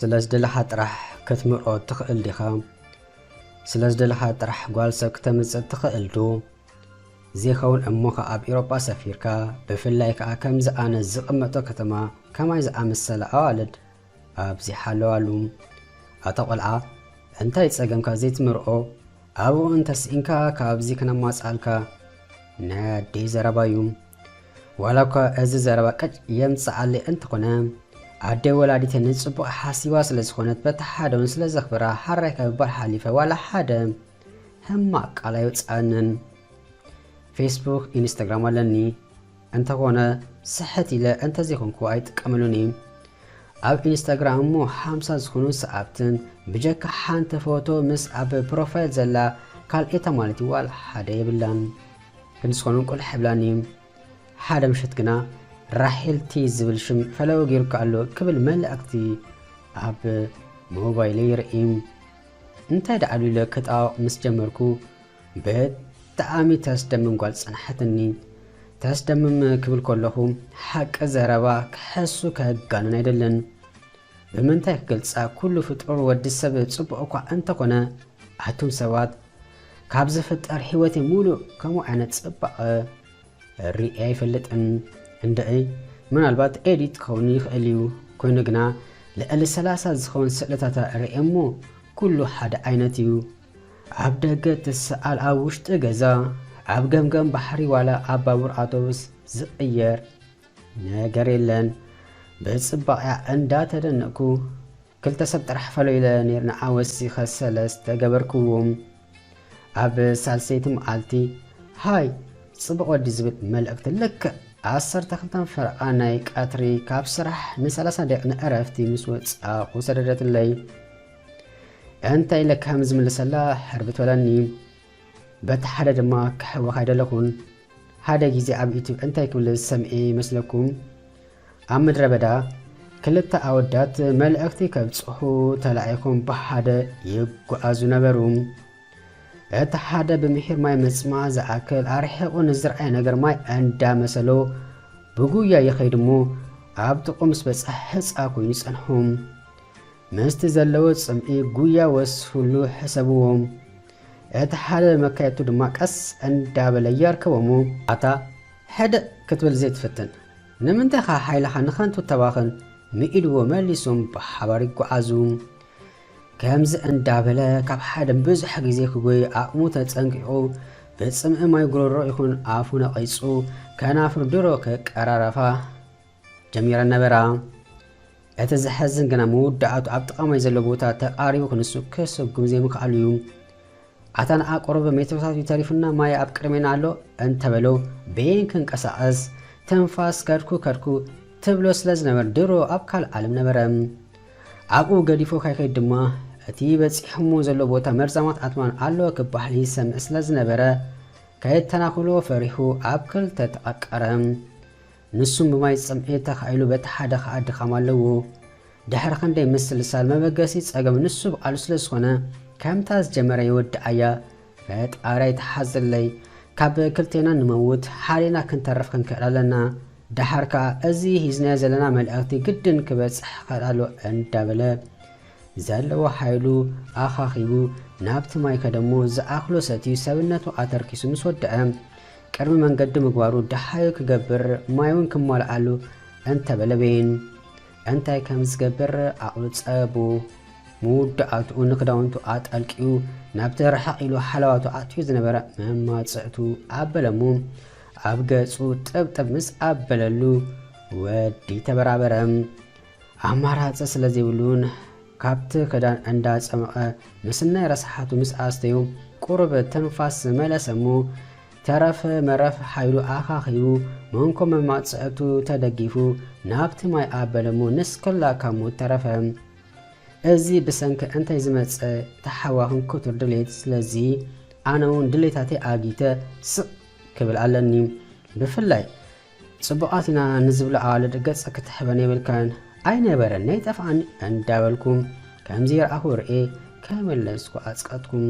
ስለ ዝደለኻ ጥራሕ ክትምርዖ ትኽእል ዲኻ? ስለ ዝደለኻ ጥራሕ ጓል ሰብ ክተምጽእ ትኽእል ዶ? ዘይኸውን እሞ ኸኣ ኣብ ኤውሮጳ ሰፊርካ፣ ብፍላይ ከኣ ከምዚ ኣነ ዝቕመጦ ከተማ ከማይ ዝኣመሰላ ኣዋልድ ኣብ ዘይሓለዋሉ። ኣታ ቖልዓ፣ እንታይ ጸገምካ ዘይትምርዖ? ኣብኡ እንተስኢንካ ካብዚ ክነማጽኣልካ። ናይ ኣደይ ዘረባ'ዩ። ዋላ እኳ እዚ ዘረባ ቀጭ የምጽኣለይ እንተኾነ፣ ኣደይ ወላዲተይ ንጽቡቕ ሓሲባ ስለ ዝኾነት፣ በቲ ሓደ እውን ስለ ዘኽብራ፣ ሓራይ ካብ ምባል ሓሊፈ ዋላ ሓደ ሕማቕ ቃል ኣይወጽኣንን። ፌስቡክ፣ ኢንስታግራም ኣለኒ። እንተኾነ ስሕት ኢለ እንተዘይኮንኩ ኣይጥቀመሉን እየ። ኣብ ኢንስታግራም እሞ ሓምሳ ዝኾኑ ሰዓብትን ብጀካ ሓንቲ ፎቶ ምስ ኣብ ፕሮፋይል ዘላ ካልኤታ ማለት እዩ ዋላ ሓደ የብላን። ክንስኾኑ ቁልሕ ይብላኒ። ሓደ ምሸት ግና ራሄል ቲ ዝብል ሽም ፈለዎ ገይሩካ ኣሎ ክብል መልእኽቲ ኣብ ሞባይለይ ይርኢ። እንታይ ደኣ ኢለ ክጣወቕ ምስ ጀመርኩ ብጣዕሚ ተስደምም ጓል ጸንሓትኒ። ተስደምም ክብል ከለኹ ሓቂ ዘረባ ክሕሱ ከጋንን ኣይደልን። ብምንታይ ክገልጻ? ኩሉ ፍጡር ወዲ ሰብ ጽቡቕ እኳ እንተኾነ ኣቱም ሰባት ካብ ዝፍጠር ህይወተይ ሙሉእ ከምኡ ዓይነት ጽባቐ ርኢ ኣይፈልጥን። እንደኢ ምናልባት ኤዲት ክኸውን ይኽእል እዩ። ኮይኑ ግና ልዕሊ ሰላሳ ዝኸውን ስእልታታ ርኢ እሞ ኩሉ ሓደ ዓይነት እዩ። ኣብ ደገ ትሰኣል፣ ኣብ ውሽጢ ገዛ፣ ኣብ ገምገም ባሕሪ ዋላ ኣብ ባቡር ኣውቶቡስ ዝቕየር ነገር የለን። ብጽባቐኣ እንዳተደነቕኩ ክልተ ሰብ ጥራሕ ፈለዩለ ነይርና፣ ኣወሲኸ ሰለስተ ገበርክዎም። ኣብ ሳልሰይቲ መዓልቲ፣ ሃይ ጽቡቕ ወዲ ዝብል መልእኽቲ ልክዕ ዓሰርተ ክልተ ፈረቓ ናይ ቀትሪ ካብ ስራሕ ንሰላሳ ደቂቕ ንዕረፍቲ ምስ ወጻኹ ሰደደትለይ። እንታይ ኢለ ከም ዝምልሰላ ሕርብት በለኒ። በቲ ሓደ ድማ ክሕወኽ ኣይደለኹን። ሓደ ግዜ ኣብ ዩቱብ እንታይ ክብል ዝሰምዐ ይመስለኩም? ኣብ ምድረ በዳ ክልተ ኣወዳት መልእኽቲ ከብጽሑ ተላኢኾም ብሓደ ይጓዓዙ ነበሩ። እቲ ሓደ ብምሒር ማይ ምጽማእ ዝኣክል ኣርሒቑ ንዝረኣይ ነገር ማይ እንዳመሰሎ ብጉያ ይኸይድ እሞ ኣብ ጥቕኡ ምስ በጽሐ ሕጻ ኮይኑ ጸንሖም። ምስቲ ዘለዎ ጽምኢ ጉያ ወስፉሉ ሕሰብዎም። እቲ ሓደ መካየቱ ድማ ቀስ እንዳበለ የርከቦሞ። ኣታ ሕድእ ክትብል ዘይትፍትን? ንምንታይ ኸ ሓይልኻ ንኸንቱ ተባኽን? ምኢልዎ መሊሶም ብሓባር ይጓዓዙ። ከምዚ እንዳበለ ካብ ሓደ ብዙሕ ግዜ ክጎይ ዓቕሙ ተጸንቂቑ ብጽምኢ ማይ ጉሮሮ ይኹን ኣፉ ነቒጹ ከናፍር ድሮ ከቀራረፋ ጀሚረን ነበራ። እቲ ዘሐዝን ግና መወዳእቱ ኣብ ጥቓ ማይ ዘሎ ቦታ ተቓሪቡ ክንሱ ክስጉም ዘይምኽኣሉ እዩ። ኣታ ንዓ ቁሩብ ሜትሮታት እዩ ተሪፉና ማይ ኣብ ቅድሜና ኣሎ እንተበሎ በየን ክንቀሳቐስ ትንፋስ ከድኩ ከድኩ ትብሎ ስለ ዝነበር ድሮ ኣብ ካልእ ዓለም ነበረ። ኣብኡ ገዲፉ ካይከይድ ድማ እቲ በጺሖሞ ዘሎ ቦታ መርዛማት ኣትማን ኣሎ ክበሃል ይሰምዕ ስለ ዝነበረ ከየተናኽሎ ፈሪሑ ኣብ ክልተ ተቐቀረ። ንሱም ብማይ ጽምኢ ተኻኢሉ በቲ ሓደ ኸኣ ድኻም ኣለዎ። ድሕሪ ክንደይ ምስልሳል መበገሲ ጸገም ንሱ ብቓሉ ስለ ዝኾነ ከምታ ዝጀመረ ይወድኣያ። ፈጣሪ ኣይትሓዘለይ። ካብ ክልቴና ንመውት ሓዴና ክንተርፍ ክንክእል ኣለና። ደሓር ከኣ እዚ ሒዝናዮ ዘለና መልእኽቲ ግድን ክበጽሕ ክኽእል ኣለዎ እንዳበለ ዘለዎ ሓይሉ ኣኻኺቡ ናብቲ ማይ ከደሞ ዝኣኽሎ ሰትዩ ሰብነቱ ኣተርኪሱ ምስ ወደአ ቅድሚ መንገዲ ምግባሩ ደሃዩ ክገብር ማይ እውን ክማልኣሉ እንተበለ በይን እንታይ ከም ዝገብር ዓቕሉ ጸቡ። መወዳእትኡ ንክዳውንቱ ኣጠልቂዩ ናብቲ ርሕቕ ኢሉ ሓለዋቱ ኣትዩ ዝነበረ መማጽእቱ ኣበለሞ ኣብ ገጹ ጥብጥብ ምስ ኣበለሉ ወዲ ተበራበረ። ኣማራጺ ስለ ዘይብሉን ካብቲ ክዳን እንዳጸመቐ ምስናይ ረስሓቱ ምስ ኣስተዩ ቁሩብ ትንፋስ መለሰ እሞ ተረፈ መረፍ ሓይሉ ኣኻኺቡ መንኮ መማጽእቱ ተደጊፉ ናብቲ ማይ ኣበለ እሞ ንስክላ ካብ ሞት ተረፈ። እዚ ብሰንኪ እንታይ ዝመጸ ተሓዋኽን ክቱር ድሌት፣ ስለዚ ኣነ እውን ድሌታተይ ኣጊተ ስቕ ክብል ኣለኒ። ብፍላይ ጽቡቓት ኢና ንዝብላ ኣዋልድ ገጽ ክትሕበን የብልካን። ኣይነበረን ናይ ጠፍኣኒ እንዳበልኩም ከምዚ ይርኣኹ ርኤ ከመለስኩ ኣጽቀጥኩም።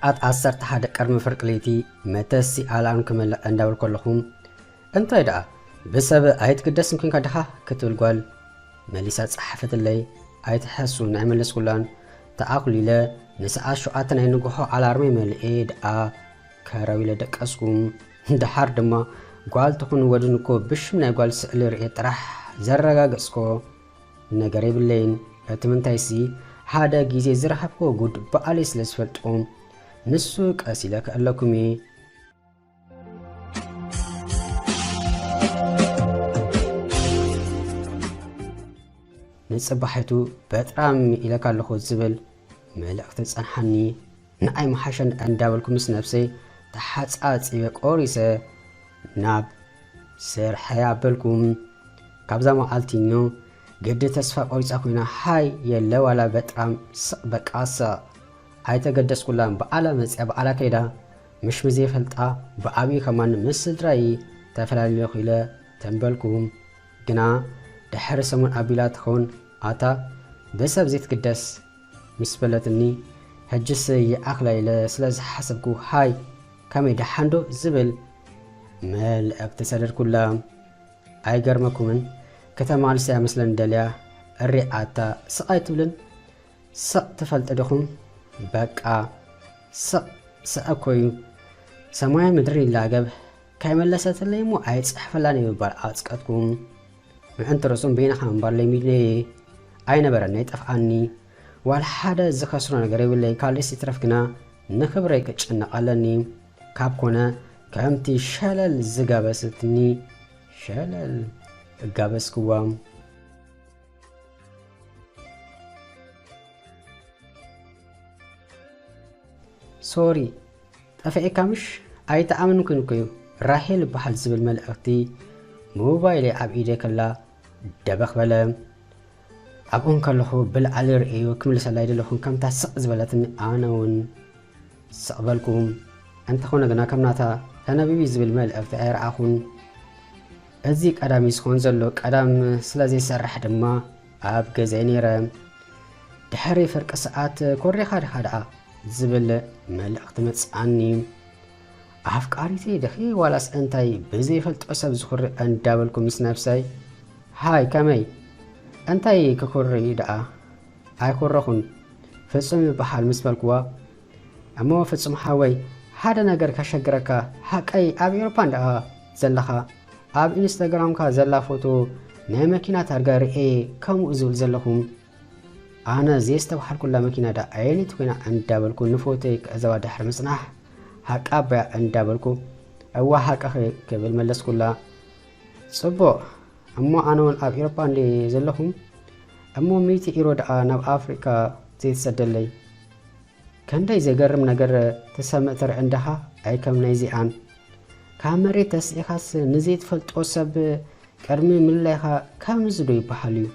ኣት ዓሰርተ ሓደ ቅድሚ ፍርቂ ለይቲ መተሲ ኣላርም ክመልእ እንዳበልኩ ኣለኹ። "እንታይ ደኣ ብሰብ ኣይትግደስን ኮንካ ድኻ?" ክትብል ጓል መሊሳ ጸሓፈትለይ። ኣይትሐሱ፣ ናይ መለስኩላን። ተኣኹሊለ ንሰዓት ሸውዓተ ናይ ንግሆ ኣላርመይ መሊኤ ደኣ ከረው ኢለ ደቀስኩ። ደሓር ድማ ጓል ትኹን ወድን እኮ ብሽም ናይ ጓል ስእሊ ርእየ ጥራሕ ዘረጋገጽኮ ነገር የብለይን። እቲ ምንታይሲ፣ ሓደ ግዜ ዝረኸብክዎ ጉድ ባዕለይ ስለ ዝፈልጦ፣ ንሱ ቀስ ኢለ ክእለኩም እየ። ንጽባሒቱ በጣም ኢለካ ኣለኹ ዝብል መልእኽቲ ጸንሓኒ። ንኣይ መሓሸን እንዳበልኩ ምስ ነብሰይ ተሓጻጺበ ቆሪሰ ናብ ስርሐይ ኣበልኩ። ካብዛ መዓልቲ ኖ ግዲ ተስፋ ቆሪጻ ኮይና፣ ሃይ የለ ዋላ በጣም ስቕ በቃ ስቕ። ኣይተገደስኩላን፣ በዓላ መጽያ በዓላ ከይዳ። ምሽ ብዘይፈልጣ ብዓብዩ ከማን ምስ ስድራይ ተፈላለዩ ኢለ ተንበልኩ። ግና ድሕሪ ሰሙን ኣቢላ ትኸውን፣ ኣታ ብሰብ ዘይትግደስ ምስ በለትኒ፣ ሕጅስ ይኣኽላ ኢለ ስለ ዝሓሰብኩ፣ ሃይ ከመይ ደሓንዶ ዝብል መልእኽቲ ሰደድኩላ። ኣይገርመኩምን፣ ከተማልሰያ መስለን ደልያ እሪ ኣታ ስቕ ኣይትብልን? ስቕ ትፈልጢ ዲኹም? በቃ ስቕ ስቕ እኮ እዩ። ሰማይን ምድርን ይላገብ፣ ከይመለሰትለይ እሞ ኣይጽሕፈላን እየ ምባል ኣጽቀጥኩም። ምዕንቲ ርእሱም በይንኻ ምንባር ለሚድነየ ኣይነበረን፣ ኣይጠፍኣኒ። ዋላ ሓደ ዝኸስሮ ነገር የብለይ፣ ካልእስ ይትረፍ ግና ንኽብረይ ክጭነቕ ኣለኒ። ካብ ኮነ ከምቲ ሸለል ዝጋበሰትኒ ሸለል እጋበስክዋ። ሶሪ፣ ጠፊኤካ ምሽ? ኣይተኣመንኩን እኮ እዩ። ራሄል እበሃል ዝብል መልእኽቲ ሞባይለይ ኣብ ኢደይ ከላ ደበኽ በለ። ኣብኡ እንከለኹ ብላዕሊ ርእየዮ ክምልሰላ ኣይደለኹን፣ ከምታ ስቕ ዝበለትኒ ኣነ እውን ስቕ በልኩ። እንተኾነ ግና ከም ናታ ተነቢቡ ዝብል መልእኽቲ ኣይረኣኹን። እዚ ቀዳሚ ዝኸውን ዘሎ ቀዳም ስለ ዘይሰርሕ ድማ ኣብ ገዛይ ነይረ። ድሕሪ ፍርቂ ሰዓት "ኮሪኻ ዲኻ ደኣ?" ዝብል መልእኽቲ መጽኣኒ። ኣፍቃሪተይ ዲኺ ዋላስ እንታይ ብዘይፈልጦ ሰብ ዝኹሪ እንዳበልኩ ምስ ነብሰይ፣ ሃይ ከመይ እንታይ ክኹሪ ደኣ? ኣይኮረኹን፣ ፍጹም ይበሃል ምስ በልክዋ፣ እሞ ፍጹም ሓወይ፣ ሓደ ነገር ከሸግረካ፣ ሓቀይ ኣብ ኤውሮፓ እንድኣ ዘለኻ፣ ኣብ ኢንስታግራምካ ዘላ ፎቶ ናይ መኪና ታርጋ ርእየ ከምኡ ዝብል ዘለኹ። ኣነ ዘየስተብሃልኩላ መኪና ደኣ ኣየነይቲ ኮይና እንዳበልኩ ንፎቶይ ክዕዘባ ድሕሪ ምጽናሕ፣ ሓቂ ኣባያ እንዳበልኩ፣ እዋ ሓቅኺ ክብል መለስኩላ። ጽቡቕ፣ እሞ ኣነ እውን ኣብ ኤውሮፓ እንድየ ዘለኹ፣ እሞ ሚእቲ ኢሮ ደኣ ናብ ኣፍሪቃ ዘይትሰደለይ? ክንደይ ዘገርም ነገር ትሰምዕ ትርኢ እንዲኻ፣ ኣይ ከም ናይዚኣን። ካብ መሬት ተስኢኻስ ንዘይትፈልጦ ሰብ ቅድሚ ምልላይኻ ከምዚ ዶ ይበሃል እዩ?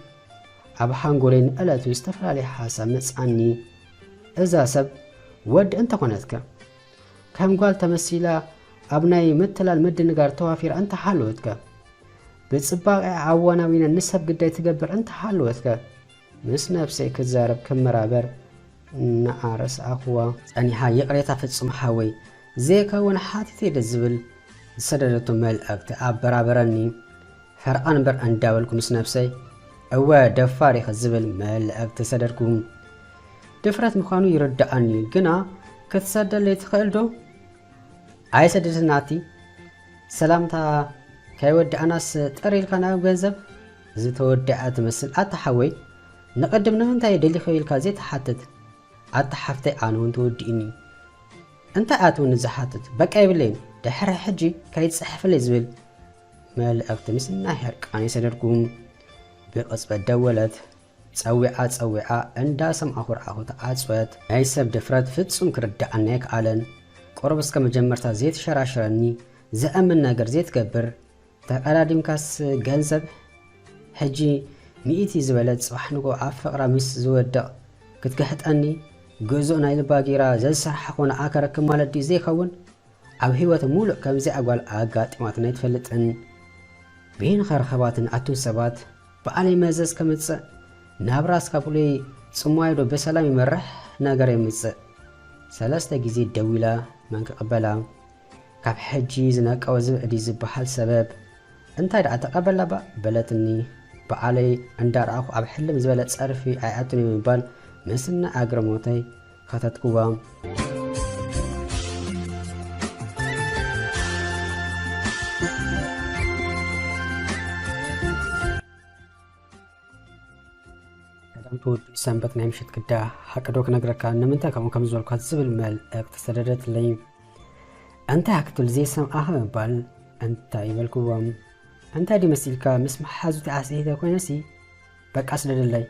ኣብ ሓንጎለይ ንዕለቱ ዝተፈላለየ ሓሳብ መጽኣኒ። እዛ ሰብ ወዲ እንተኾነትከ? ከም ጓል ተመሲላ ኣብ ናይ ምትላል ምድንጋር ተዋፊራ እንተሃለወትከ? ብጽባቐኣ ኣዋናዊና ንሰብ ግዳይ ትገብር እንተሃለወትከ? ምስ ነብሰይ ክዛረብ ክመራበር ንዓ ረስኣኽዋ። ጸኒሓ፣ "ይቕሬታ ፍጹም ሓወይ፣ ዘይከውን ሓቲተ" ዶ ዝብል ዝሰደደቶ መልእኽቲ ኣበራበረኒ። ፈርቓን እምበር እንዳበልኩ ምስ ነብሰይ፣ "እወ ደፋር ኢኺ" ዝብል መልእኽቲ ሰደድኩ። ድፍረት ምዃኑ ይርድኣኒ፣ ግና ክትሰደለይ ትኽእል ዶ? ኣይሰድድን ኣቲ ሰላምታ ከይወዳእናስ ጥር ኢልካ ናብ ገንዘብ ዝተወደኣ ትመስል። ኣታ ሓወይ፣ ንቕድም ንምንታይ ደሊኸ ኢልካ ዘይትሓትት? ኣታ ሓፍተይ፣ ኣነ እውን ተወዲእኒ። እንታይ ኣትውኒ ዝሓትት? በቃ የብለይን። ድሕሪ ሕጂ ከይትጽሕፍለይ ዝብል መልእኽቲ ምስ ናይ ሕርቃን የሰደድኩም። ብቕጽበት ደወለት። ጸዊዓ ጸዊዓ እንዳሰምዓኹ ርኣኹ ተዓጽወት። ናይ ሰብ ድፍረት ፍጹም ክርድኣኒ ኣይከኣለን። ቁሩብ እስከ መጀመርታ ዘይትሸራሽረኒ፣ ዘእምን ነገር ዘይትገብር፣ ተቐዳዲምካስ ገንዘብ። ሕጂ ሚእቲ ዝበለት ጽባሕ ንግሆ ኣብ ፍቕራ ምስ ዝወድቕ ክትግሕጠኒ፣ ግዙእ ናይ ልባ ጌራ ዘዝሰርሓ ኮነ ኣከረክብ ማለት ድዩ ዘይኸውን? ኣብ ህይወት ሙሉእ ከምዚኣ ጓል ኣጋጢማትና ኣይትፈልጥን። በይንኻ ርኸባትን ኣቱም ሰባት፣ ባዕለይ መዘዝ ከምጽእ፣ ናብራ እስካብ ፍሉይ ጽማይዶ ብሰላም ይመርሕ ነገር የምጽእ። ሰለስተ ግዜ ደዊላ መን ክቕበላ? ካብ ሕጂ ዝነቀወ ዝብኢ ድዩ ዝበሃል ሰበብ? እንታይ ደኣ ተቐበላ እባ በለትኒ። በዓለይ እንዳረኣኹ ኣብ ሕልም ዝበለ ጸርፊ ኣይኣቱን እዩ ብምባል ምስናይ ኣግራሞተይ ኸተትክዋ። ቀዳም ተወዲ ሰንበት ናይ ምሸት ግዳ ሓቂ ዶ ክነግረካ ንምንታይ ከምኡ ከም ዝበልኳ ዝብል መልእኽቲ ሰደደትለይ። እንታይ ክትብል ዘይሰምዓኸ ምባል እንታይ ይበልክዎም? እንታይ ድዩ መሲልካ ምስ መሓዙቲ ኣስሒተ ኮይነሲ በቃ ስደደለይ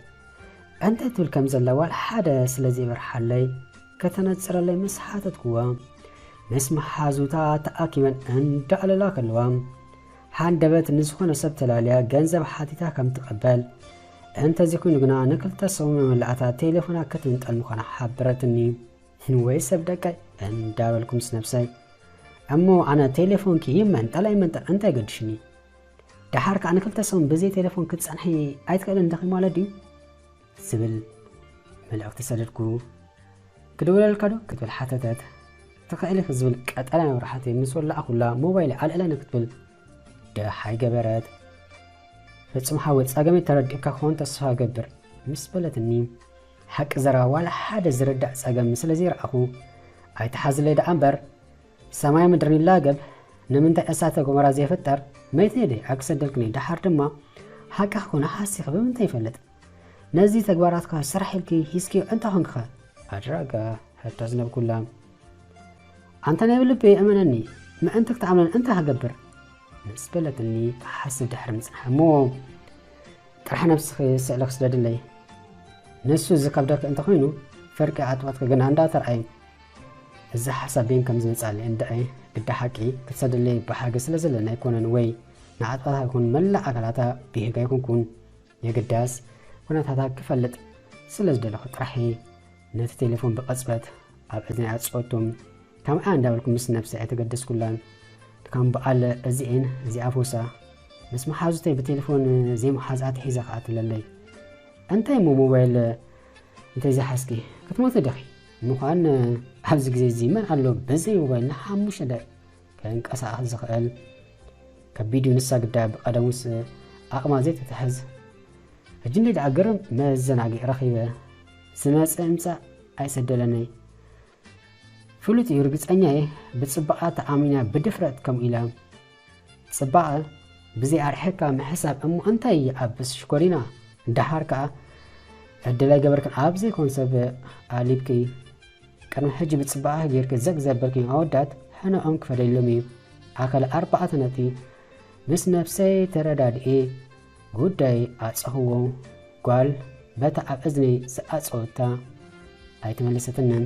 እንታይ ትብል ከም ዘላ ዋላ ሓደ ስለ ዘይበርሓለይ ከተነጽረለይ ምስ ሓተትክዎ፣ ምስ መሓዙታ ተኣኪበን እንዳዕለላ ከለዋ፣ ሃንደበት ንዝኾነ ሰብ ተላልያ ገንዘብ ሓቲታ ከም ትቐበል፣ እንተዘይኮይኑ ግና ንክልተ ሰሙን መመላእታ ቴሌፎና ክትምንጠል ምዃና ሓበረትኒ። ወይ ሰብ ደቀይ እንዳበልኩ ምስ ነብሰይ፣ እሞ ኣነ ቴሌፎንኪ ይመንጠል ኣይመንጠል እንታይ ገድሽኒ? ደሓር ከኣ ንክልተ ሰሙን ብዘይ ቴሌፎን ክትጸንሒ ኣይትኽእልን ዲኺ ማለት ድዩ? ዝብል መልእኽቲ ሰደድኩ። ክድውለልካ ዶ? ክትብል ሓተተት። ትኽእል ኢኺ ዝብል ቀጠልያ መብራህቲ ምስ ወላዕኩላ፣ ሞባይለይ ኣልዕለ ንክትብል ደሃይ ገበረት። ፍጹም ሓወይ፣ ጸገመይ ተረዲእካ ክኸውን ተስፋ እገብር፣ ምስ በለትኒ፣ ሓቂ ዘረባ ዋላ ሓደ ዝርዳእ ጸገም ስለ ዘይረኣኹ፣ ኣይትሓዝለይ ደኣ እምበር፣ ሰማይ ምድርን ይላገብ፣ ንምንታይ እሳተ ጎመራ ዘይፍጠር? መይተይ ደይ ኣክሰደልክኒ፣ ደሓር ድማ ሓቂ ክኾነ ሓሲኺ ብምንታይ ይፈልጥ? ነዚ ተግባራትካ ስራሕ ኢልኪ ሂዝክዮ እንተ ኾንክኸ? ኣድራጋ ሕቶ ዝነብኩላ። ኣንታ ናይ ብልቢ እመነኒ፣ ምእንቲ ክትኣምነን እንታይ ክገብር? ምስ በለትኒ ክሓስብ ድሕሪ ምጽንሓ፣ እሞ ጥራሕ ነብስኺ ስእሊ ክስደድለይ። ንሱ ዝከብደኪ እንተኾይኑ፣ ፍርቂ ኣጥባትኪ ግና እንዳተርኣዩ። እዚ ሓሳብ ቤን ከም ዝመጻለይ እንድዒ፣ ግዳ ሓቂ ክትሰደለይ ብሓገ ስለ ዘለኒ ኣይኮነን፣ ወይ ንኣጥባታ ይኹን መላእ ኣካላታ ብሄጋ ኣይኮንኩን። የግዳስ ኩነታታ ክፈልጥ ስለ ዝደለኹ ጥራሕ እየ ነቲ ቴሌፎን ብቐጽበት ኣብ እዝኒ ኣጽወቱ። ከምኣ እንዳበልኩ ምስ ነብሰይ ኣይተገደስኩላን። ከም በዓል እዚኤን እዚኣ ፎሳ ምስ መሓዙተይ ብቴሌፎን ዘይመሓዝ ኣትሒዛ ከኣ ትብለለይ። እንታይ እሞ ሞባይል እንተይዝሓዝኪ ክትሞቲ ዲኺ? ምዃን ኣብዚ ግዜ እዚ መን ኣሎ ብዘይ ሞባይል ንሓሙሽተ ደቂቕ ክንቀሳቐስ ዝኽእል? ከቢድ እዩ ንሳ ግዳ ብቐደሙስ ዓቕማ ዘይትትሕዝ። ሕጂ እንደ ደኣ ግርም መዘናግዒ ረኺበ። ዝመጽእ ምጻእ ኣይሰደለነይ። ፍሉጥ እዩ ርግጸኛ እየ ብጽባቐ ተኣሚና ብድፍረት ከምኡ ኢላ። ጽባቐ ብዘይ ኣርሒቕካ ምሕሳብ እሞ እንታይ ይኣብስ ሽኮሪና? ደሓር ከኣ ዕድል ኣይገበርክን ኣብ ዘይኮን ሰብ ኣሊብኪ። ቅድሚ ሕጂ ብጽባቐ ጌርኪ ዘግ ዘበልክዮም ኣወዳት ሕነኦም ክፈደሎም እዩ። ኣኸለ ኣርባዕተ ነጥቢ ምስ ነብሰይ ተረዳድኤ ጉዳይ ኣጸኽዎ። ጓል በታ ኣብ እዝነይ ዝኣጸወታ ኣይተመለሰትንን።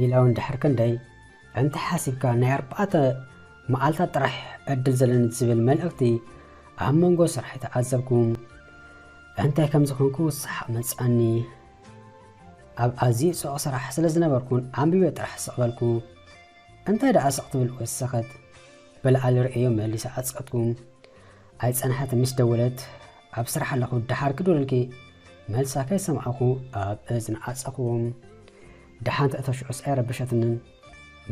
ኢላ እውን ድሕሪ ክንደይ እንተ ሓሲብካ ናይ ኣርባዕተ መዓልታት ጥራሕ ዕድል ዘለኒ ዝብል መልእኽቲ ኣብ መንጎ ስራሕ ተዓዘብኩ። እንታይ ከም ዝኾንኩ ሰሓቕ መጻኒ። ኣብ ኣዝዩ ጽዑቕ ስራሕ ስለ ዝነበርኩን ኣንቢበ ጥራሕ ስቕ በልኩ። እንታይ ደኣ ስቕ ትብል ወሰኸት? ብልዓሊ ርእዮ መሊሰ ኣጽቀጥኩ። ኣይጸንሐት ምስ ደወለት ኣብ ስራሕ ኣለኹ ደሓር ክድወለልኪ መልሳ ከይሰማዕኹ ኣብ እዝኒ ዓጸኹ። ደሓን ተእተሽዑስ ኣይረበሸትንን።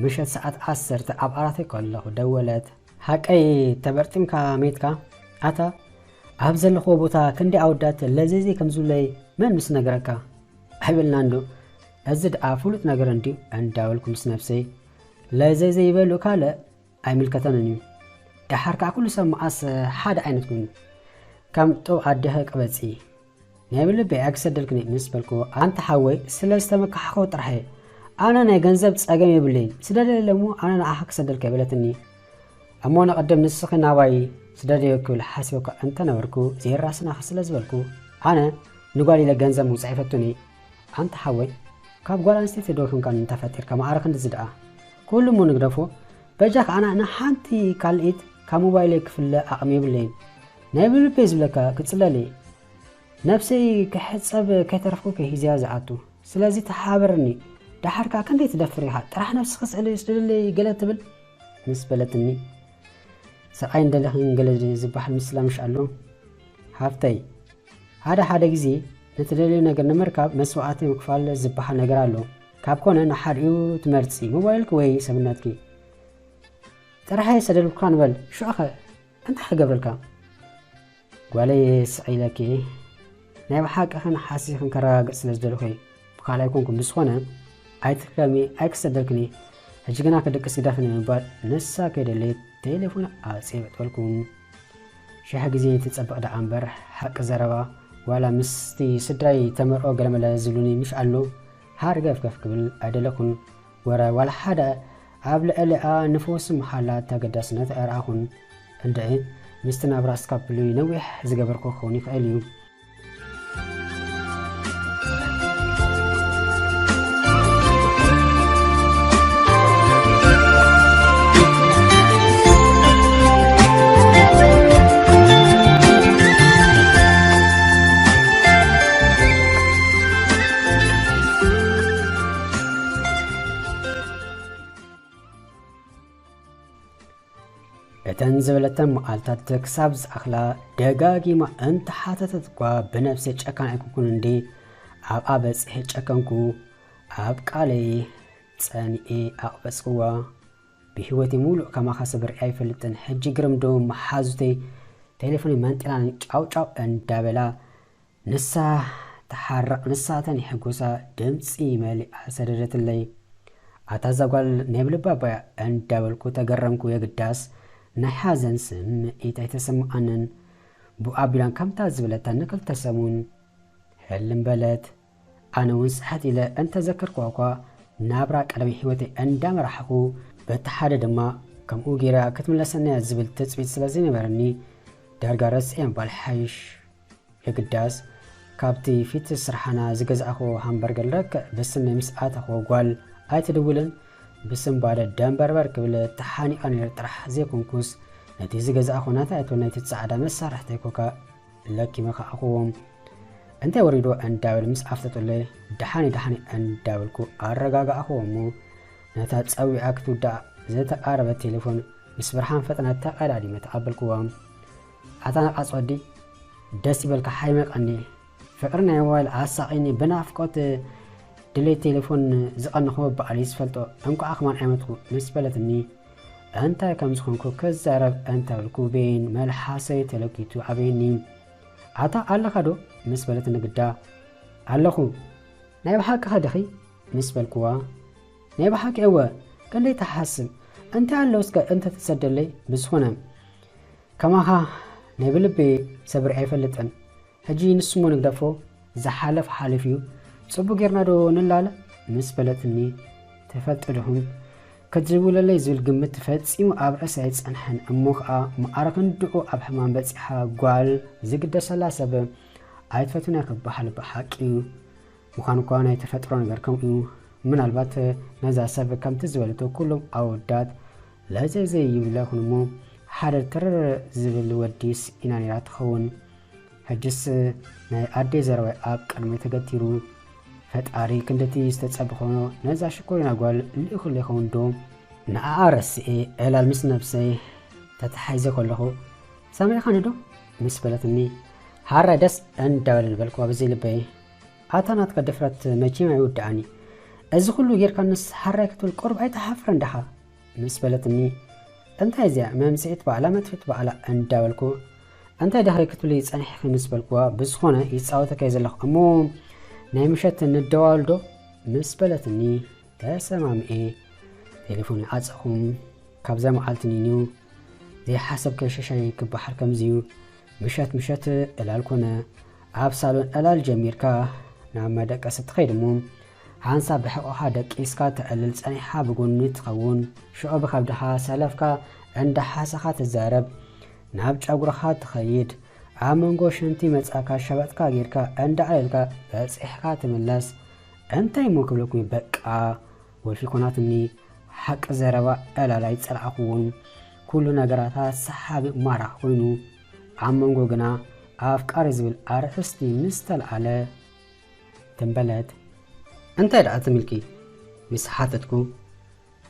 ምሸት ሰዓት ዓሰርተ ኣብ ዓራተይ ከለኹ ደወለት። ሓቀይ ተበርጢምካ መይትካ? ኣታ ኣብ ዘለኽዎ ቦታ ክንደይ ኣወዳት ለዘይዘይ ከም ዝብለይ መን ምስ ነገረካ? ኣይበልናን ዶ? እዚ ደኣ ፍሉጥ ነገር እንድዩ እንዳበልኩ ምስ ነብሰይ ለዘይዘይ ይበሉ ካልእ ኣይምልከተንን እዩ። ደሓር ከኣ ኩሉ ሰብ መዓስ ሓደ ዓይነት ኮይኑ ከም ጡብ ኣዴኸ ቅበጺ ናይ ብልበይ ኣይክሰደልክን ምስ በልኩ ኣንታ ሓወይ ስለ ዝተመካሕኮ ጥራሕ እየ። ኣነ ናይ ገንዘብ ጸገም የብለይን ስደደለይ እሞ ኣነ ንዓኻ ክሰደልካ ይበለትኒ። እሞ ንቐደም ንስኺ ናባይ ስደደዮ ክብል ሓሲበ እኳ እንተነበርኩ ዘይራስናኺ ስለ ዝበልኩ ኣነ ንጓል ኢለ ገንዘብ ምውጻእ ኣይፈቱን እየ። ኣንታ ሓወይ ካብ ጓል ኣንስተይቲ ዶ ይኹንካ እንተፈጢርካ ማዕረ ክንድዚ ደኣ ኩሉ እሞ ንግደፎ። በጃኻ ኣነ ንሓንቲ ካልኢት ካብ ሞባይለይ ክፍለ ዓቕሚ የብለይን። ናይ ብልበይ ዝብለካ ክጽለል እየ። ነብሰይ ክሕጸብ ከይተረፍኩ ከይ ሂዝያ ዝኣቱ። ስለዚ ተሓባበርኒ። ደሓር ከኣ ክንደይ ትደፍር ኢኻ? ጥራሕ ነብስኺ ስእሊ ስደደለይ ገለ ትብል ምስ በለትኒ፣ ሰብኣይ እንደለኽን ገለ ዝበሃል ምስላ ምሽ ኣሎ? ሃፍተይ፣ ሓደ ሓደ ግዜ ንትደልዮ ነገር ንምርካብ መስዋእቲ ምክፋል ዝበሃል ነገር ኣሎ። ካብ ኮነ ንሓዲኡ ትመርጺ፣ ሞባይልኪ ወይ ሰብነትኪ። ጥራሕ እየ ሰደድኩካ ንበል፣ ሽዑኸ እንታይ ክገብረልካ? ጓለይ፣ ስቕ ኢለኪ ናይ ብሓቂ ኸን ሓሲኽን ከረጋግጽ ስለ ዝደለኹ እየ። ብኻልእ ኣይኮንኩን፣ ብዝኾነ ኣይትድከሚ፣ ኣይክሰደልክን እየ። ሕጂ ግና ክድቅስ ግደፍኒ ብምባል ንሳ ከይደለየት ቴሌፎን ኣጽበጥበልኩ። ሽሕ ግዜ ትጸብቕ ደኣ እምበር ሓቂ ዘረባ፣ ዋላ ምስቲ ስድራይ ተመርዖ ገለመለ ዝብሉኒ ምሽ ኣሎ፣ ሃርገፍገፍ ክብል ኣይደለኹን። ወረ ዋላ ሓደ ኣብ ልዕሊኣ ንፈውሲ ምሓላ ተገዳስነት ኣይረኣኹን። እንድዒ ምስቲ ናብራ እስካብ ብሉይ ነዊሕ ዝገበርኩ ክኸውን ይኽእል እዩ። እተን ዝበለተን መዓልታት ክሳብ ዝኣኽላ ደጋጊማ እንተሓተተት እኳ ብነብሰይ ጨካን ኣይኮንኩን እንዴ ኣብኣ በጺሐ ጨከንኩ። ኣብ ቃለይ ጸኒኤ ኣቕበጽክዋ። ብህይወተይ ሙሉእ ከማኻ ሰብ ርእየ ኣይፈልጥን። ሕጂ ግርም ዶ መሓዙተይ ቴሌፎነይ መንጢላን ጫው ጫው እንዳበላ ንሳ ትሓርቕ፣ ንሳ ተን ይሕጎሳ ድምጺ መሊኣ ሰደደትለይ። ኣታ እዛ ጓል ናይ ብልባ ባያ እንዳበልኩ ተገረምኩ። የግዳስ ናይ ሓዘን ስምዒት ኣይተሰምዓንን። ብኡ ኣቢላን ከምታ ዝበለታ ንክልተ ሰሙን ህልም በለት። ኣነ እውን ስሕት ኢለ እንተዘከርኩዋ እኳ ናብራ ቀደም ህይወተይ እንዳመራሕኹ፣ በቲ ሓደ ድማ ከምኡ ገይራ ክትምለሰና እያ ዝብል ትጽቢት ስለ ዘይነበረኒ ዳርጋ ረስዐያ ምባል ሓይሽ። የግዳስ ካብቲ ፊት ስርሓና ዝገዛእኽዎ ሃምበርገር ለክዕ ብስመይ ምስ ኣተኽዎ ጓል ኣይትድውልን፣ ብስንባደ ደንበርበር ክብል ተሓኒቐ ነይረ ጥራሕ ዘይኮንኩስ፣ ነቲ ዝገዛእኽዎ ናታ እቶን ናይቲ ጻዕዳ መሳርሕተይ ኮካ ለኪመ ከኣኽዎም። እንታይ ወሪድዎ እንዳብል ምስ ኣፍጠጡለይ፣ ደሓኒ ደሓኒ እንዳበልኩ ኣረጋጋእኽዎ እሞ፣ ነታ ጸዊዓ ክትውዳእ ዝተቓረበት ቴሌፎን ምስ ብርሃን ፈጥነት ተቐዳዲመ ተቐበልክዋ። ኣታ ነቓጽ ወዲ፣ ደስ ይበልካ ሓይመቀኒ። ፍቕሪ ናይ ሞባይል ኣሳቒኒ፣ ብናፍቆት ድሌት ቴሌፎን ዝቐነኹዎ ባዕለይ ዝፈልጦ፣ እንቋዕ ከማን ኣይመትኩ ምስ በለትኒ፣ እንታይ ከም ዝኾንኩ ክዛረብ እንተበልኩ፣ ቤን መልሓሰይ ተለኪቱ ኣበየኒ። ኣታ ኣለኻ ዶ? ምስ በለትኒ ግዳ፣ ኣለኹ። ናይ ብሓቅኻ ዲኺ? ምስ በልክዋ፣ ናይ ብሓቂ እወ፣ ክንደይ ትሓስብ? እንታይ ኣሎ እስከ እንተትሰደለይ? ብዝኾነ፣ ከማኻ ናይ ብልቢ ሰብ ርእየ ኣይፈልጥን። ሕጂ ንሱ እሞ ንግደፎ፣ ዝሓለፍ ሓሊፉ እዩ። ጽቡቕ ጌርና ዶ ንላለ? ምስ በለትኒ፣ ትፈልጡ ዲኹም? ክትድውለለይ ዝብል ግምት ፈጺሙ ኣብ ርእሰይ ኣይጸንሐን። እሞ ኸኣ መዓረ ክንድኡ ኣብ ሕማም በጺሓ ጓል ዝግደሰላ ሰብ ኣይትፈቱን እያ ክበሃል ብሓቂ እዩ። ምዃኑ እኳ ናይ ተፈጥሮ ነገር ከምኡ እዩ። ምናልባት ነዛ ሰብ ከምቲ ዝበለቶ ኩሎም ኣወዳት ለዘይዘይ ይብላ ይኹን እሞ፣ ሓደ ትርር ዝብል ወዲ ስኢና ነይራ ትኸውን። ሕጅስ ናይ ኣደይ ዘረባይ ኣብ ቅድመይ ተገቲሩ። ፈጣሪ ክንድቲ ዝተጸበኾ ነዛ ሽኮሪና ጓል ልኢኹለይ ይኸውን ዶ? ንዓኣ ረስኤ ዕላል ምስ ነብሰይ ተተሓይዘ ከለኹ፣ ሰሚዕኻኒ ዶ? ምስ በለትኒ፣ ሓራይ ደስ እንዳበለኒ በልክዋ ብዘይ ልበይ። ኣታ ናትካ ድፍረት መቸም ኣይውድኣን እዩ። እዚ ኩሉ ጌርካንስ ሓራይ ክትብል ቁሩብ ኣይትሓፍርን ዳኻ? ምስ በለትኒ፣ እንታይ እዚኣ መምጽኢት ባዕላ መጥፊት ባዕላ እንዳበልኩ፣ እንታይ ዳኺ ክትብሊ ጸኒሕኺ ምስ በልክዋ፣ ብዝኾነ ይጻወተካ እየ ዘለኹ እሞ ናይ ምሸት ንደዋወል ዶ? ምስ በለትኒ፣ ተሰማሚኤ ቴሌፎን ይዓጸኹ። ካብዛ መዓልቲ ንንዩ ዘይሓሰብከ ሸሻይ ክበሃል ከምዚ እዩ። ምሸት ምሸት ዕላል ኮነ። ኣብ ሳሎን ዕላል ጀሚርካ ናብ መደቀሲ ትኸይድ እሞ፣ ሓንሳብ ብሕቖኻ ደቂስካ ተዕልል ጸኒሕኻ ብጎኒ ትኸውን። ሽዑ ብኸብድኻ ሰለፍካ እንዳሓሰኻ ትዛረብ። ናብ ጨጉርኻ ትኸይድ። ኣብ መንጎ ሽንቲ መጻእካ ሸበጥካ ጌርካ እንዳዕለልካ በጺሕካ ትምለስ። እንታይ እሞ ክብለኩም እዩ፣ በቃ ወልፊ ኮናትኒ። ሓቂ ዘረባ ዕላል ኣይጸላእኽዎን። ኩሉ ነገራታ ሰሓቢ ማራኺ ኮይኑ፣ ኣብ መንጎ ግና ኣፍቃሪ ዝብል ኣርእስቲ ምስ ተልዓለ፣ ትም በለት። እንታይ ደኣ ትም ኢልኪ? ምስ ሓተትኩ፣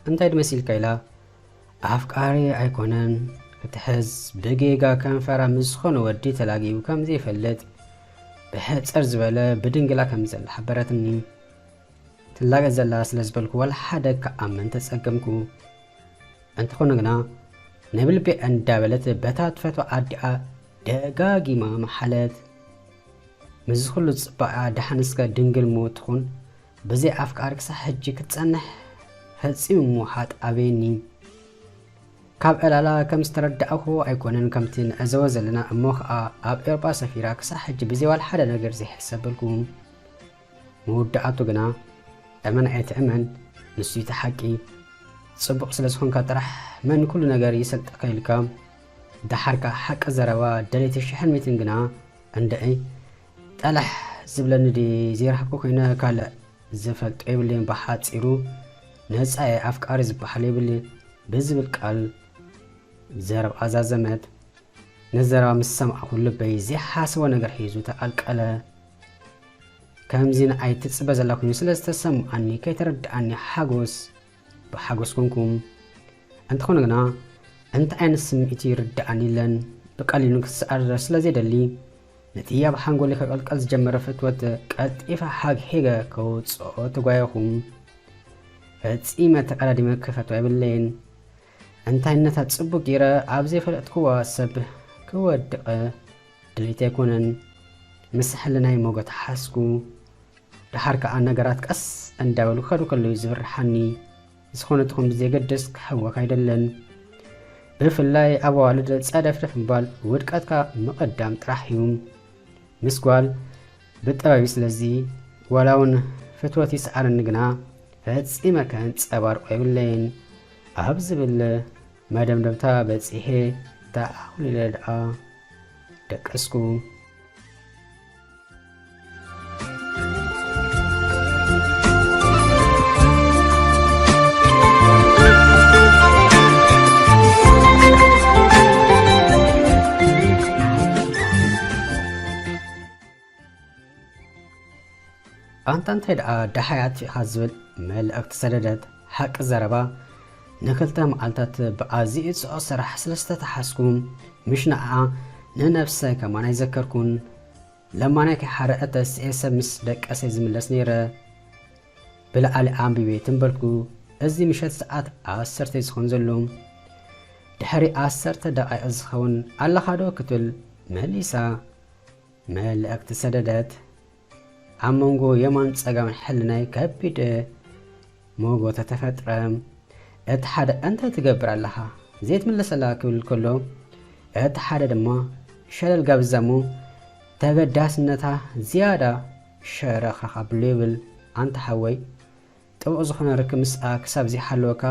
እንታይ ድመሲልካ ኢላ፣ ኣፍቃሪ ኣይኮነን ክትሕዝ፣ ብጌጋ ከንፈራ ምስ ዝኾነ ወዲ ተላጊቡ ከም ዘይፈልጥ፣ ብሕጽር ዝበለ ብድንግላ ከም ዘላ ሓበረትኒ። ትላገጽ ዘላ ስለ ዝበልኩ ዋላ ሓደ ክኣምን ተጸገምኩ። እንተኾነ ግና፣ ናይ ብልቢ እንዳበለት በታ ትፈትዋ ኣዲኣ ደጋጊማ መሓለት። ምስዚ ኩሉ ጽባቐኣ ደሓን እስከ ድንግል ሞ ትኹን፣ ብዘይ ኣፍቃሪ ክሳብ ሕጂ ክትጸንሕ ፈጺሙ ምውሓጥ ኣበየኒ። ካብ ዕላላ ከም ዝተረዳእኹ ኣይኮነን ከምቲ ንዕዘቦ ዘለና እሞ ኸኣ ኣብ ኤውሮጳ ሰፊራ ክሳብ ሕጂ ብዘይ ዋላ ሓደ ነገር ዘይሕሰበልኩ። መወዳእቱ ግና እመን ኣይትእመን ንሱ እቲ ሓቂ። ጽቡቕ ስለ ዝኾንካ ጥራሕ መን ኩሉ ነገር ይሰልጠካ ኢልካ። ደሓርካ ሓቂ ዘረባ ደለይቲ ሽሕን ሚትን ግና እንድዒ ጠላሕ ዝብለኒ ድየ ዘይረኸብኩ ኮይነ ካልእ ዝፈልጦ የብለይን። ብሓጺሩ ነጻ እየ፣ ኣፍቃሪ ዝበሃል የብለይን ብዝብል ቃል ዘረባ ኣዛዘመት። ነዘረባ ምስ ሰማዕኩ ልበይ ዘይሓስቦ ነገር ሒዙ ተቐልቀለ። ከምዚ ንዓይ ትጽበ ዘላ ኮይኑ ስለ ዝተሰምዓኒ ከይተረድኣኒ ሓጎስ ብሓጎስ ኮንኩ። እንተኾነ ግና እንታይ ዓይነት ስምዒት ይርድኣኒ የለን። ብቐሊሉ ክስኣር ስለ ዘይደሊ ነቲ ኣብ ሓንጎለይ ከቐልቀል ዝጀመረ ፍትወት ቀልጢፈ ሓግሒገ ከውጽኦ ተጓየኹ። ፈጺመ ተቐዳዲመ ክፈትዋ የብለይን። እንታይነታ ጽቡቕ ገይረ ኣብ ዘይፈለጥክዋ ሰብ ክወድቕ ድሌት ኣይኮነን። ምስ ሕልናይ ሞገት ሓስኩ። ደሓር ከኣ ነገራት ቀስ እንዳበሉ ክኸዱ ከለዉ ዝብርሓኒ። ዝኾነ ትኹን ብዘየገድስ ክሕወክ ኣይደለን። ብፍላይ ኣብ ኣዋልድ ጸደፍደፍ ምባል ውድቀትካ ምቕዳም ጥራሕ እዩ። ምስ ጓል ብጥበብ እዩ። ስለዚ ዋላ እውን ፍትወት ይስኣነኒ ግና ፈጺመ ከንጸባርቆ የብለይን ኣብ ዝብል መደምደምታ በጺሔ ተኣኹሊለ ደኣ ደቀስኩ። ኣንታ እንታይ ደኣ ደሃይ ኣጥፊእኻ ዝብል መልእኽቲ ሰደደት። ሓቂ ዘረባ ንክልተ መዓልታት ብኣዝዩ ጽዑቕ ስራሕ ስለ ዝተተሓዝኩ፣ ምሽ ንዓኣ ንነብሰይ ከማን ኣይዘከርኩን። ለማናይ ከይሓረአት ተሲኤ ሰብ ምስ ደቀሰ ዝምለስ ነይረ። ብልዓሊ ኣንቢበ ትም በልኩ። እዚ ምሸት ሰዓት ዓሰርተ ዝኸውን ዘሎ። ድሕሪ ዓሰርተ ደቓይቕ ዝኸውን ኣለኻ ዶ ክትብል መሊሳ መልእኽቲ ሰደደት። ኣብ መንጎ የማን ጸጋምን ሕልናይ ከቢድ ሞጎተ ተፈጥረ። እቲ ሓደ እንታይ ትገብር ኣለኻ ዘይትምለሰላ ክብል ከሎ፣ እቲ ሓደ ድማ ሸለል ጋብዛ እሞ ተገዳስነታ ዝያዳ ሸረኻኻ ብሎ ይብል። ኣንታ ሓወይ፣ ጥቡቕ ዝኾነ ርክብ ምስኣ ክሳብ ዘይሃለወካ፣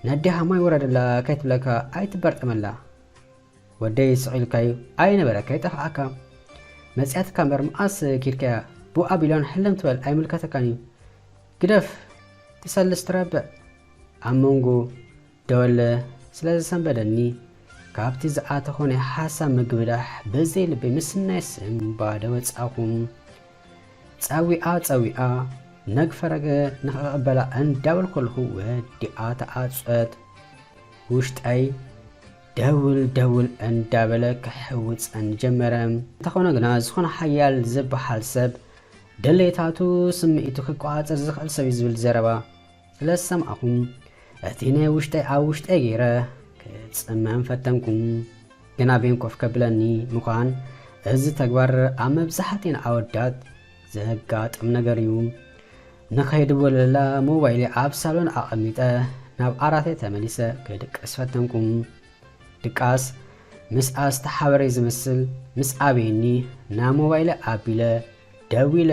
ነዲኻ ማይ ውረደላ ከይትብለካ ኣይትበርጠመላ። ወደይ ስቕ ኢልካዩ ኣይነበረ ከይጠፍኣካ። መጽያትካ እምበር መኣስ ኪድካያ? ብኡ ኣቢላን ሕልም ትበል ኣይምልከተካን እዩ። ግደፍ፣ ትሰልስ ትረብዕ። ኣብ መንጎ ደወለ ስለ ዝሰንበደኒ፣ ካብቲ ዝኣተኾ ናይ ሓሳብ ምግብዳሕ ብዘይ ልበይ ምስናይ ስም ባዶ ወጻኹ። ጸዊኣ ጸዊኣ ነግፈረገ ንኽቕበላ እንዳበልኩ ከለኹ ወዲኣ ተዓጸት። ውሽጠይ ደውል ደውል እንዳበለ ክሕውጸን ጀመረ። እንተኾነ ግና ዝኾነ ሓያል ዝበሃል ሰብ ድሌታቱ ስምዒቱ ክቆጻጸር ዝኽእል ሰብ እዩ ዝብል ዘረባ ስለ ዝሰማዕኹ፣ እቲ ናይ ውሽጠይ ኣብ ውሽጠይ ገይረ ክጽመም ፈተንኩ። ግና ቤን ኮፍ ከብለኒ ምዃን፣ እዚ ተግባር ኣብ መብዛሕትኤን ኣወዳት ዘጋጥም ነገር እዩ። ንኸይድወለላ ሞባይለይ ኣብ ሳሎን ኣቐሚጠ ናብ ዓራተይ ተመሊሰ ክድቅስ ፈተንኩ። ድቃስ ምስኣ ዝተሓበረ ዝመስል ምስ ኣበየኒ ናብ ሞባይለይ ኣቢለ ደዊለ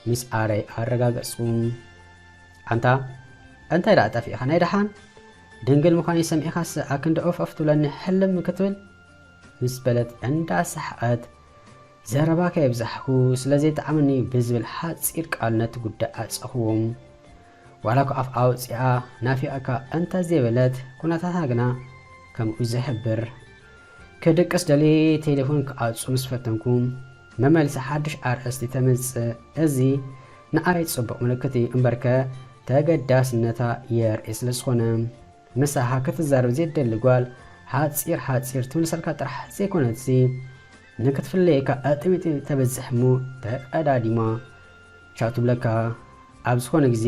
ምስ ኣረይ ኣረጋገጽኩ። ኣንታ እንታይ ደኣ ጠፊእኻ ናይ ደሓን? ድንግል ምዃነይ ሰሚዕኻስ ኣክንዲ ኦፍ ኦፍ ትብለኒ ሕልም ክትብል? ምስ በለት እንዳሰሓቐት ዘረባ ከየብዛሕኩ ስለ ዘይጠዓመኒ ብዝብል ሓጺር ቃል ነቲ ጉዳይ ዓጸኽዎ። ዋላ እኳ ኣፍ ኣውጺኣ ናፊቐካ እንተ ዘይበለት፣ ኩነታታ ግና ከምኡ ዝሕብር። ክድቅስ ደልየ ቴሌፎን ክዓጹ ምስ ፈተንኩ፣ መመልሲ ሓድሽ ኣርእስቲ ተምጽእ። እዚ ንኣይ ጽቡቕ ምልክት እዩ፣ እምበርከ ተገዳስነታ የርኢ ስለ ዝኾነ። ምሳኻ ክትዛረብ ዘይትደሊ ጓል፣ ሓጺር ሓጺር ትምልሰልካ ጥራሕ ዘይኮነትሲ፣ ንክትፍለየካ ኣጥሚጢ ተበዝሕ እሞ ተቐዳዲማ ቻው ትብለካ። ኣብ ዝኾነ ግዜ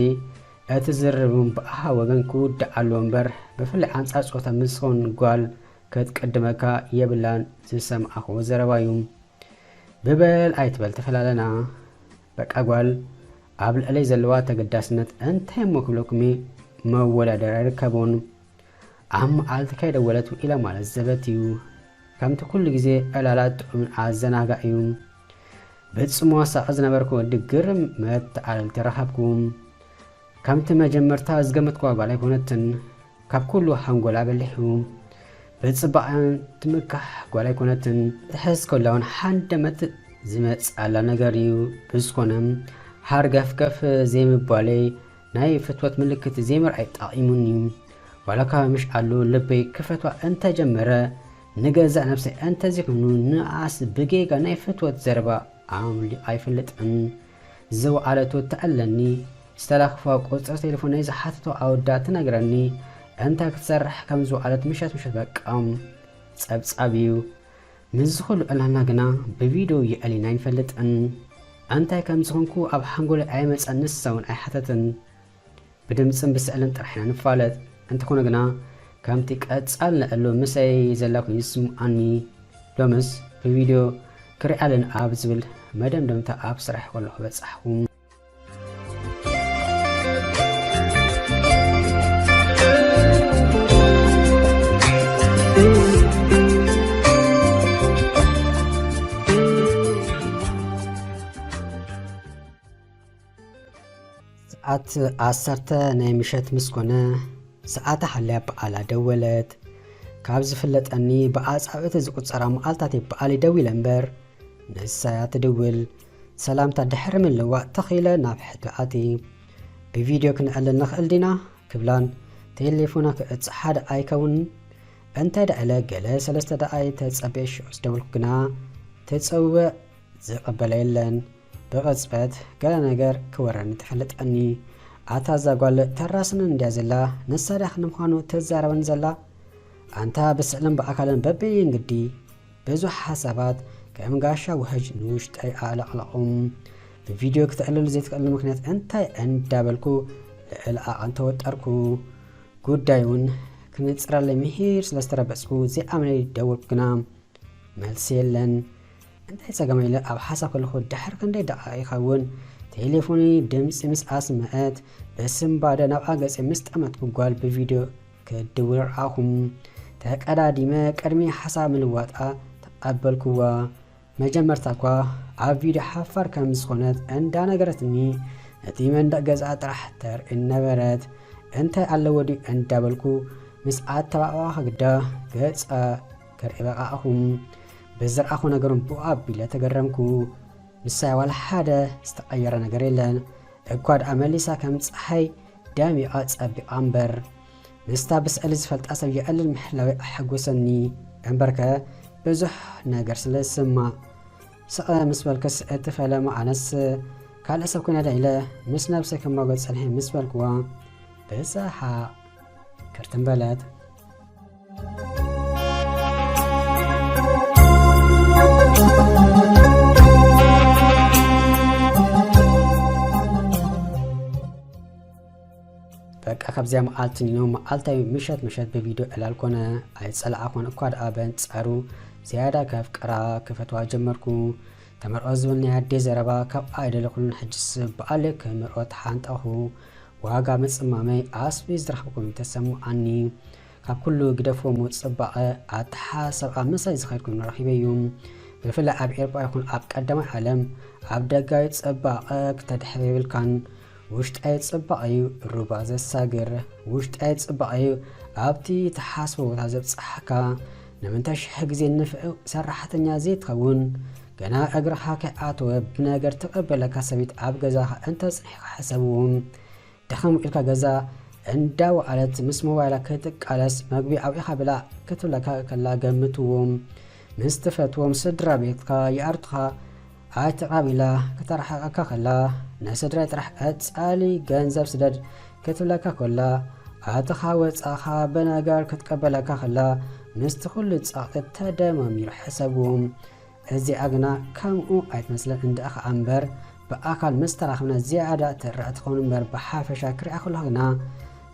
እቲ ዝርርብ እውን ብኣኻ ወገን ክውዳእ ኣለዎ እምበር፣ ብፍላይ ኣንጻር ጾታ ምስ ዝኾን ጓል ክትቅድመካ የብላን። ዝሰማዕኽዎ ዘረባ እዩ። ብበል ኣይትበል፣ ተፈላለና። በቃ ጓል ኣብ ልዕለይ ዘለዋ ተገዳስነት እንታይ እሞ ክብለኩም እየ፣ መወዳደሪ ኣይርከቦን። ኣብ መዓልቲ ከይደወለት ውዒላ ማለት ዘበት እዩ። ከምቲ ኩሉ ግዜ ዕላላት ጥዑምን ኣዘናጋዒ እዩ። ብጽምዋ ሳቐ ዝነበርኩ ወዲ ግርም መተዓልልቲ ረኸብኩ። ከምቲ መጀመርታ ዝገመትክዋ ጓል ኣይኮነትን። ካብ ኩሉ ሓንጎላ በሊሑ። ብጽባቐን ትምካሕ ጓል ኣይኮነትን። ትሕዝ ከላ እውን ሓንደመት ዝመጽኣላ ነገር እዩ። ብዝኾነ፣ ሃርገፍገፍ ዘይምባለይ ናይ ፍትወት ምልክት ዘይምርኣይ ጠቒሙኒ። ዋላካ ምሽ ኣሎ ልበይ ክፈትዋ እንተጀመረ፣ ንገዛእ ነብሰይ እንተዘይኮይኑ ንኣስ ብጌጋ ናይ ፍትወት ዘረባ ኣምሊቑ ኣይፈልጥን። ዝወዓለቶ ተዕለኒ፣ ዝተላኽፋ ቁጽሪ ቴሌፎነይ ዝሓተቶ ኣወዳ ትነግረኒ፣ እንታይ ክትሰርሕ ከም ዝወዓለት ምሸት ምሸት በቃ ጸብጻብ እዩ። ምስዚ ኩሉ ዕላልና ግና ብቪድዮ የዕሊና ኣይንፈልጥን። እንታይ ከም ዝኾንኩ ኣብ ሓንጎለይ ኣይመጸን፣ ንሳ እውን ኣይሓተትን። ብድምጽን ብስእልን ጥራሕ ኢና ንፋለጥ። እንተኾነ ግና ከምቲ ቀጻል ንዕሎ ምሳይ ዘላ ኮይኑ ይስምዓኒ። ሎምስ ብቪድዮ ክሪኣለን ኣብ ዝብል መደምደምታ ኣብ ስራሕ ከለኹ በጻሕኹ። ሰዓት ዓሰርተ ናይ ምሸት ምስ ኮነ፣ ሰዓታ ሓልያ በዓላ ደወለት። ካብ ዝፍለጠኒ ብኣጻብዕቲ ዝቁጸራ መዓልታት እየ በዓለይ ደዊለ እምበር፣ ንሳ እያ ትድውል። ሰላምታ ድሕሪ ምልዋጥ ተኺለ ናብ ሕቶ ኣትየ፣ "ብቪድዮ ክንዕልል ንኽእል ዲና?" ክብላን፣ ቴሌፎና ክእጽሓ ደኣ ኣይከውንን? እንታይ ደኣ ኢለ ገለ ሰለስተ ደኣ ተጸብየ ሽዑ ዝደወልኩ ግና፣ ተጸውዕ ዝቕበለ የለን። ብቕጽበት ገለ ነገር ክወረኒ ተፈለጠኒ። ኣታ እዛ ጓል ተራስንን እንድያ ዘላ፣ ንሳ ድያ ክንዲ ምዃኑ ትዛረበኒ ዘላ? ኣንታ ብስእልን ብኣካልን በበየን ግዲ ብዙሕ ሓሳባት ከም ጋሻ ውሕጅ ንውሽጠይ ኣዕለቕለቑም። ብቪድዮ ክትዕልሉ ዘይትኽእልሉ ምኽንያት እንታይ እንዳበልኩ ልዕሊ ዓቐን ተወጠርኩ። ጉዳይ እውን ክንጽረለይ ምሂር ስለ ዝተረበጽኩ ዘይኣመነይ ደወልኩ ግና መልሲ የለን። እንታይ ጸገም ኢለ ኣብ ሓሳብ ከለኹ ድሕሪ ክንደይ ደቓቕ ይኸውን ቴሌፎነይ ድምጺ ምስ ኣስምዐት ብስንባደ ናብኣ ገጸይ ምስ ጠመትኩ ጓል ብቪድዮ ክትድውል ረኣኹ። ተቐዳዲመ ቅድሚ ሓሳብ ምልዋጣ ተቐበልክዋ። መጀመርታ እኳ ኣብ ቪድዮ ሓፋር ከም ዝኾነት እንዳነገረትኒ፣ ነቲ መንደቕ ገዝኣ ጥራሕ ተርኢ ነበረት። እንታይ ኣለዎ ድዩ እንዳበልኩ ምስ ኣተባባዕኩዋ ግዳ ገጻ ክርኢ በቓዕኹ። ብዝረኣኹ ነገር እውን ብኡ ኣቢለ ተገረምኩ። ንሳያ ዋላ ሓደ ዝተቐየረ ነገር የለን። እኳ ደኣ መሊሳ ከም ጸሓይ ደሚቓ ጸቢቓ እምበር። ምስታ ብስእሊ ዝፈልጣ ሰብ የዕልል ምሕላወይ ኣሐጎሰኒ። እምበርከ ብዙሕ ነገር ስለ ዝስማዕ። ስቐ ምስ በልክስ እቲ ፈለማ ኣነስ ካልእ ሰብ ኮይነ ዶ ኢለ ምስ ነብሰይ ክማጎት ጸኒሐ ምስ በልክዋ፣ ብሰሓቕ ክርትም በለት። በቃ ካብዚኣ መዓልቲ ኒኖ መዓልታዊ ምሸት ምሸት ብቪድዮ ዕላል ኮነ። ኣይጸላኣኹን እኳ ደኣ በንጻሩ ዝያዳ ከፍቅራ ክፈትዋ ጀመርኩ። ተመርዖ ዝብል ናይ ኣደይ ዘረባ ካብ ኣይደለኹሉን። ሕጅስ በዓለይ ክምርዖ ተሓንጠኹ። ዋጋ ምጽማመይ ኣስቢ ዝረኸብኩ ኮይኑ ተሰምዓኒ። ካብ ኩሉ ግደፎ እሞ ጽባቐ ኣተሓሳስባ ምሳይ ዝኸይድ ኮይኑ ረኺበዮ። ብፍላይ ኣብ ኤውሮጳ ይኹን ኣብ ቀዳማይ ዓለም ኣብ ደጋዊ ጽባቐ ክተድሕር የብልካን። ውሽጣዊ ጽባቐ እዩ ሩባ ዘሳግር። ውሽጣዊ ጽባቐ እዩ ኣብቲ ትሓስቦ ቦታ ዘብጽሓካ። ንምንታይ ሽሕ ግዜ ንፍዕ ሰራሕተኛ ዘይትኸውን? ገና እግርኻ ከይኣተወ ብነገር ትቐበለካ ሰበይቲ ኣብ ገዛኻ እንተጽኒሕካ ሕሰብ እውን። ድኽም ኢልካ ገዛ እንዳወዓለት ምስ ሞባይላ ክትቃለስ፣ "መግቢ ኣውዒኻ ብላዕ" ክትብለካ ከላ ገምትዎም። ምስ ትፈትዎም ስድራ ቤትካ ይኣርቱኻ። ኣይተቓቢላ ከተረሓቐካ ከላ፣ "ንስድራይ ጥራሕ ቀጻሊ ገንዘብ ስደድ" ክትብለካ ከላ፣ ኣተኻ ወጻኻ ብነገር ክትቀበለካ ከላ፣ ምስቲ ኩሉ ጸቕጢ ተደማሚሩ ሕሰብዎም። እዚኣ ግና ከምኡ ኣይትመስለን እንድኣ ኸኣ እምበር፣ ብኣካል ምስ ተራኸብና ዝያዳ ትርዳእ ትኸውን እምበር፣ ብሓፈሻ ክሪኣ ከለኹ ግና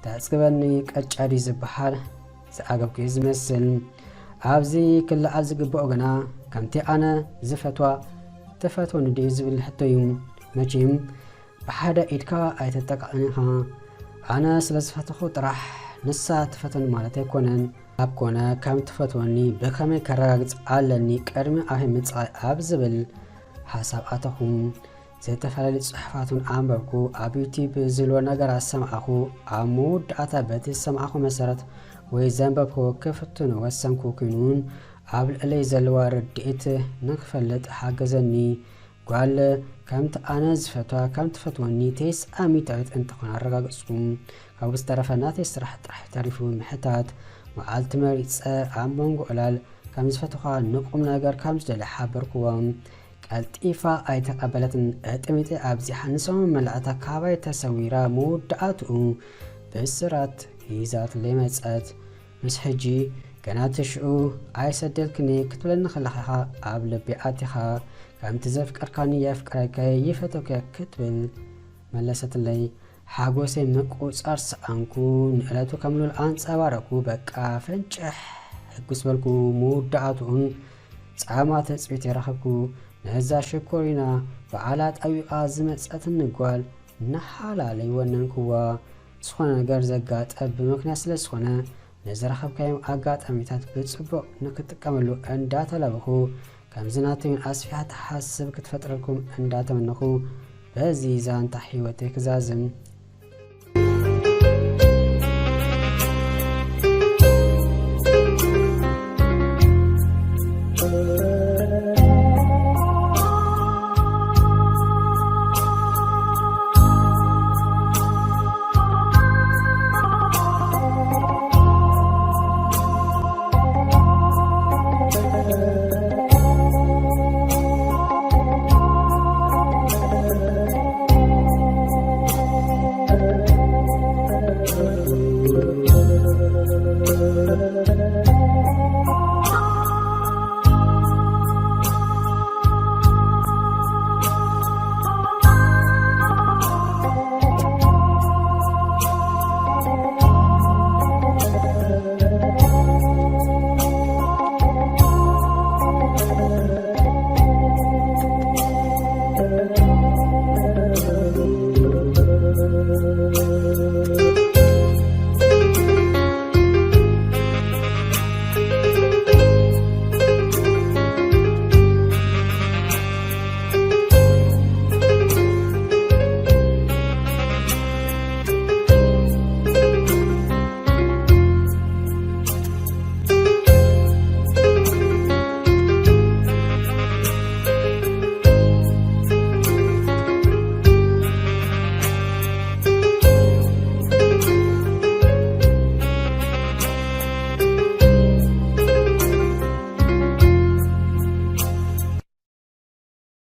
ተዕጽግበኒ። ቀጫ ድዩ ዝበሃል? ዝዓገብኩ እዩ ዝመስል። ኣብዚ ክለዓል ዝግብኦ ግና፣ ከምቲ ኣነ ዝፈትዋ ትፈትወኒ ድዩ ዝብል ሕቶ እዩ። መቸም ብሓደ ኢድካ ኣይትጠቃዕን ኢኻ። ኣነ ስለ ዝፈተኹ ጥራሕ ንሳ ትፈትወኒ ማለት ኣይኮነን። ኣብ ኮነ ከም ትፈትወኒ ብኸመይ ከረጋግጽ ኣለኒ ቅድሚ ኣፌ ምጽኣይ ኣብ ዝብል ሓሳብ ኣተኹ። ዝተፈላለዩ ጽሑፋት እውን ኣንበብኩ። ኣብ ዩቲዩብ ዝብልዎ ነገራት ሰማዕኹ። ኣብ መወዳእታ በቲ ዝሰማዕኹ መሰረት ወይ ዘንበብኩዎ ክፍትኖ ወሰንኩ። ኮይኑ እውን ኣብ ልዕለይ ዘለዋ ርድኢት ንክፈልጥ ሓገዘኒ። ጓል ከምቲ ኣነ ዝፈትዋ ከም ትፈትወኒ ተስዓ ሚእታዊት እንተኾነ ኣረጋገጽኩ። ካብኡ ዝተረፈ ናተይ ስራሕ ጥራሕ ተሪፉ ምሕታት። መዓልቲ መሪጸ ኣብ መንጎ ዕላል ከም ዝፈትኻ ንቁም ነገር ከም ዝደሊ ሓበርክዎ። ቀልጢፋ ኣይተቐበለትን። ዕጥሚጢ ኣብዚሓ ንሰሙን መላእታ ካባይ ተሰዊራ መወዳእትኡ ብስራት ሒዛትለይ መጸት። ምስ ሕጂ ገና ትሽኡ ኣይሰደልክኒ ክትብለኒ ከለኻ ኢኻ ኣብ ልቢ ኣቲኻ። ከምቲ ዘፍቀርካኒ የፍቅረከ ይፈተከ ክትብል መለሰትለይ። ሓጎሰይ ምቁጻር ሰኣንኩ። ንዕለቱ ከም ሉል ኣንጸባረኩ። በቃ ፈንጭሕ ሕጉስ በልኩ። መወዳእትኡን ጻማ ትጽቢት የረኸብኩ። ነዛ ሽኮሪና በዓላ ጠዊቓ ዝመጸትኒ ጓል ንሓላለይ ወነንክዋ። ዝኾነ ነገር ዘጋጠ ብምኽንያት ስለ ዝኾነ፣ ንዝረኸብካዮም ኣጋጣሚታት ብጽቡቕ ንክትጥቀመሉ እንዳተላበኹ፣ ከምዚ ናተይን ኣስፊሓ ትሓስብ ክትፈጥረልኩም እንዳተመነኹ፣ በዚ ዛንታ ህይወተይ ክዛዝም።